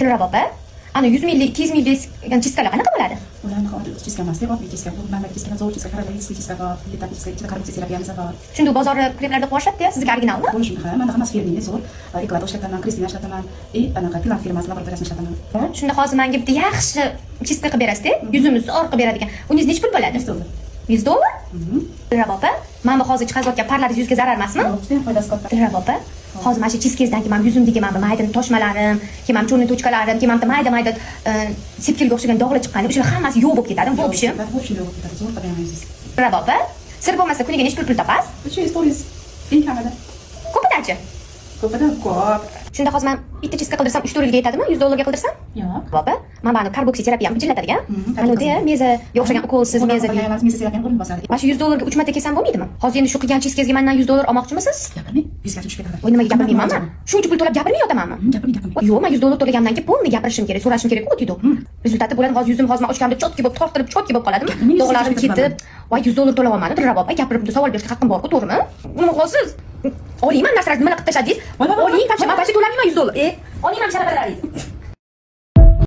Dilrabo opa, ana 100 millik, 200 millik чистка lar qanaqa bo'ladi? Ularni hozir чистка emas, oddiy чистка. Bu mamlakat чистка, zo'r чистка, королевский чистка bor, litap чистка, ichida karboksiterapiyamiz bor. Shunda bozorda kremlarda qo'yishyapti, sizniki originalmi? Bo'lishi ha, manda hammasi фирменный, zo'r. Eklato ishlataman, Kristina ishlataman, и anaqa Pilan firmasi laboratoriyasini ishlataman. Shunda hozir menga bitta yaxshi чистка qilib berasiz-da, yuzimni zo'r qilib beradigan. Uningiz nechi pul bo'ladi? 100 dollar. 100 dollar? Dilrabo opa, mana bu hozir chiqarayotgan parlaringiz yuzga zarar emasmi? Yo'q, judayam foydasi katta. Dilrabo opa, hozir mana shu чистка ngizdan keyin mana yuzimdagi mana bu mayda toshmalarim, keyin mana черный точка larim, keyin mana bu mayda mayda sepkilga o'xshagan dog'lar chiqqan, o'shalar hammasi yo'q bo'lib ketadi. В общем, В общем, yo'q bo'lib ketadi. Zo'r qilib beraman yuzingiz. Dilrabo opa, sir bo'lmasa, kuniga nechi pul topasiz? 300, 400. Eng kamida. Ko'pidachi? Ko'pidan ko'p. Shunda hozir man bitta чистка qildirsam, 3-4 yilga yetadimi? 100 dollarga qildirsam? Yo'q. Opa, mana buni karboksiterapiyam jillatadigan. Mana bu mezaga o'xshagan ukolsiz meza. Mezoterapiyani o'rin bosadi. Mana shu 100 dollarga 3 marta kelsam bo'lmaydimi? Hozir endi shu qilgan чистка ngizga mandan 100 dollar olmoqchimisiz? Gapirmang. Yuzga tushib ketadi. Voy, nimaga gapirmaymanmi? Shuncha pul to'lab gapirmay yotamanmi? Gapirmang, gapirmang. Yo'q, man 100 dollar to'lagandan keyin полный gapirishim kerak, so'rashim kerak-ku, deydi. Результат i bo'ladi, hozir yuzim, hozir man ochganimda чётки bo'lib tortilib, чётки bo'lib qoladimi? Gapirmang, yuzga Dog'larim tushib ketib, voy, 100 dollar to'layapman, Dilrabo opa, gapirib savol berishga haqqim bor-ku, to'g'rimi? Nima hozir? Oling, man narsalarni nimalar qilib tashladingiz? Voy, voy, voy. Oling, вообще, man вообще to'lamayman 100 dollar. E, oling, man sharapalaringizni.